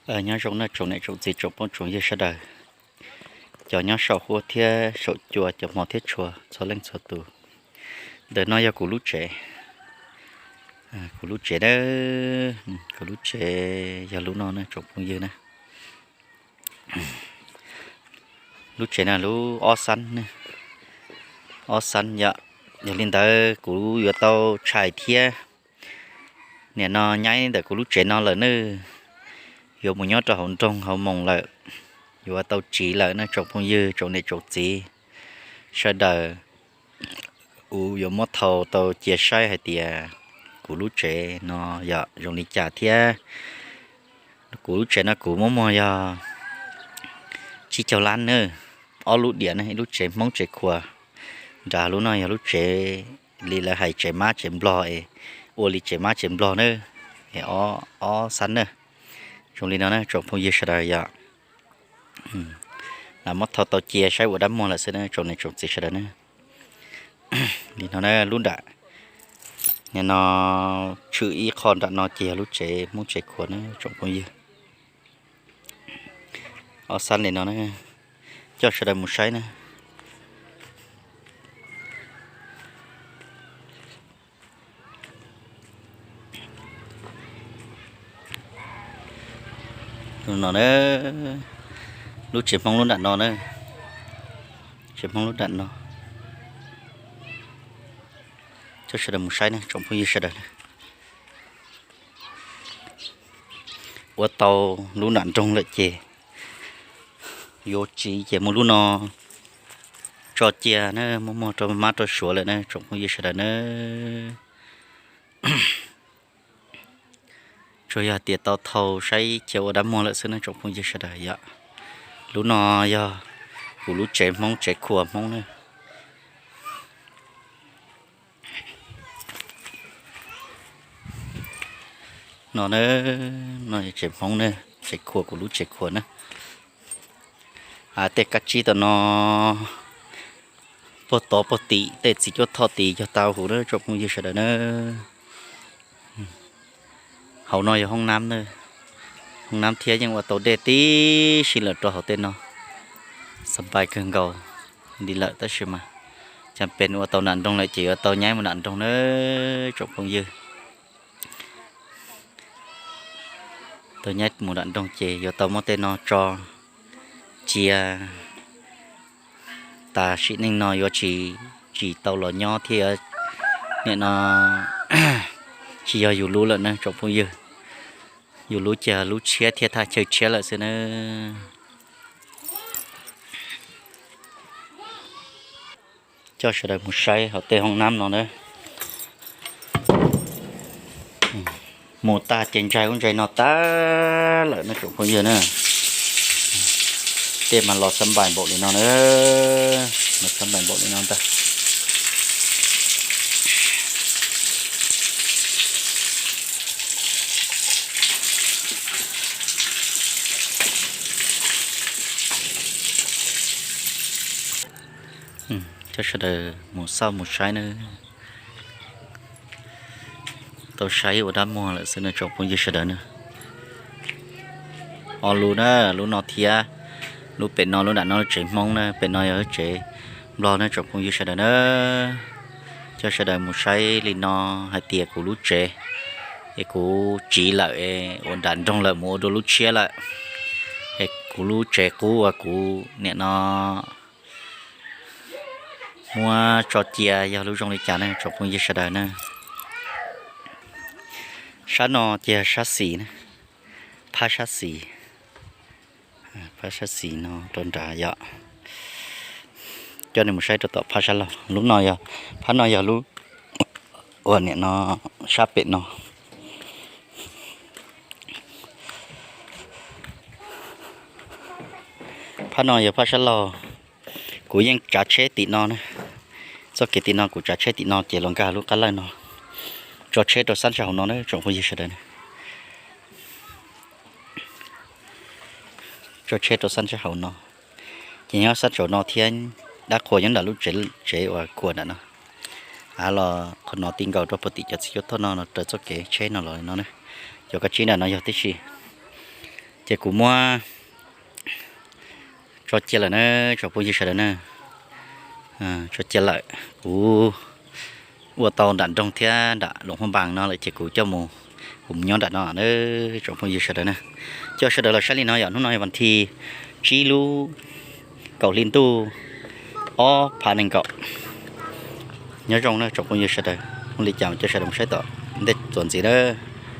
Nyob zoo nawb tsoom niam tsoom txiv tsoom phooj tsoom ywg sawv daws, cov nyob saum huab thiab saum cua, cov hmov thiab tshua txhua leej txhua tus. Ntawm no yog kuv lub tsev, kuv lub tsev nawb, kuv lub tsev yog lub no nawb tsoom phooj ywg na. Lub tsev no lub ob xab, ob xab yom. Yog li ntawd kuv yuav tau tshais thiab. Nim no nyaib ntawm kuv lub tsev no lawm nawb, yuav mus nyob rau hauv nroog hauv moos lawm, yuav tau tsiv lawm nawb tsoom phooj ywg tsoom niam tsoom txiv sawv daws. Kuv yuav muab thau tau cia saib hais tias kuv lub tsev no yog zoo li cas thiab. Kuv lub tsev no kuv muab muag yog tsib caug lab nawb, ob lub diam nawb, ib lub tsev Hmoob tsev khuas, nrad lub no yog lub tsev li lawv hais tsev mab tsev nplog es ua li tsev mab tsev nplog nawb, es ob xab nawb. Zoo li no na tsoom phooj ywg sawv daws yom. Lam muab thau tau cia saib ua dab muag lawm xwb na tsoom niam tsoom txiv sawv daws na. Li no na lub nram, nim no tshwm ib qho nram no ces yog lub tsev Hmoob tsev khuas na tsoom phooj ywg. Ob xab li no na, coj sawv daws mus saib na. No na, lub tsev Hmoob lub nram no na, tsev Hmoob lub nram no. Coj sawv daws mus saib na tsoom phooj ywg sawv daws. Ua tau lub nram nroog lawm ces yuav tsiv ces muab lub no tso cia na, muab muag rau mab rau suav lawm na tsoom phooj ywg sawv daws na. Tsuas yog tias tau thau saib cia ua dab muag lawm xwb na tsoom phooj ywg sawv daws yom. Lub no yog kuv lub tsev Hmoob tsev khuas Hmoob na. No na, no tsev Hmoob na, tsev khuas kuv lub tsev khuas na. Tej kab tsib tom no, puag tod puag tim tej txiv cuab thoj tid cog tau huv na tsoom phooj ywg sawv daws na. Hauv no yog hoob nab na, hoob nab thiab yeej ua tau dej tib si lawm rau hauv tej no. Xa npais kawg nkaus li lawm tab sis mas cas pes ua tau nram nroog lawm ces yuav tau nyaib mus nram nroog na tsoom phooj ywg. Tau nyaib mus nram nroog ces yuav tau muab tej no tso cia, tas sim neej no yuav tsis, tsis tau los nyob thiab, nim no tsis yog yus lub lawm na tsoom phooj ywg. Yus lub ces lub tshiab thiab thaj chaw tshiab lawm xwb na. Coj sawv daws mus saib hauv tej hoob nab no na. Mus tag ces ntsais ub ntsais no tag lawm na tsoom phooj ywg na. Tej mas los xa npais npaum li no na, los xa npais npaum li no ntag. Coj sawv daws mus xauj mus saib na. Tau saib ua dab muag lawm xwb na tsoom phooj ywg sawv daws na. Ob lub na, lub no thiab, lub pem no lub nram no lub tsev Hmoob na, pem no yog lub tsev Nplog na tsoom phooj ywg sawv daws na. Coj sawv daws mus saib li no hais tias kuv lub tsev es kuv tsiv lawm es ua nram nroog lawm mus ua dua lub tshiab lawm, es kuv lub tsev qub uas kuv nim no muab tso cia yog lub zoo li cas na tsoom phooj ywg sawv daws na. Sab no ces sab xis na, phab sab xis, phab sab xis no rau nrad yom. Coj nej mus saib rau tom phab sab laug, lub no yog, phab no yog lub uas nim no sab pem no. Phab no yog phab sab laug, kuv yeej tsav tsheb tim no na. Txoj kev tim no kuv tsav tsheb tim no ces los nkag lub qab lawj no, tso tsheb rau sab ntsaj hauv no na tsoom phooj ywg sawv daws. Tso tsheb rau sab ntsaj hauv no, ces nyob sab tsaum no thiab, dab qhuas nyob nram lub tsev uas khuas nram no. Av los qhov no ti nkaus rau puag tim cov txiv cuab thoj no los raws txoj kev tsheb no los li no na. Cov kab tsib nram no yog tib si. Ces kuv muab tso cia lawm na, tsoom phooj ywg sawv daws na. Tso cia lawm, kuv ua tau nram nroog thiab nram Luam Phab Npas no lawm ces kuv coj mus, kuv mus nyob nram no na, tsoom phooj ywg sawv daws na. Coj sawv daws los saib li no yom, hnub no yog vas thib tsib lub kaum hli ntuj ob phav nees nkaum. Nyob zoo na tsoom phooj ywg sawv daws, ua li cas coj sawv daws mus saib tom ntej txuas ntxiv na.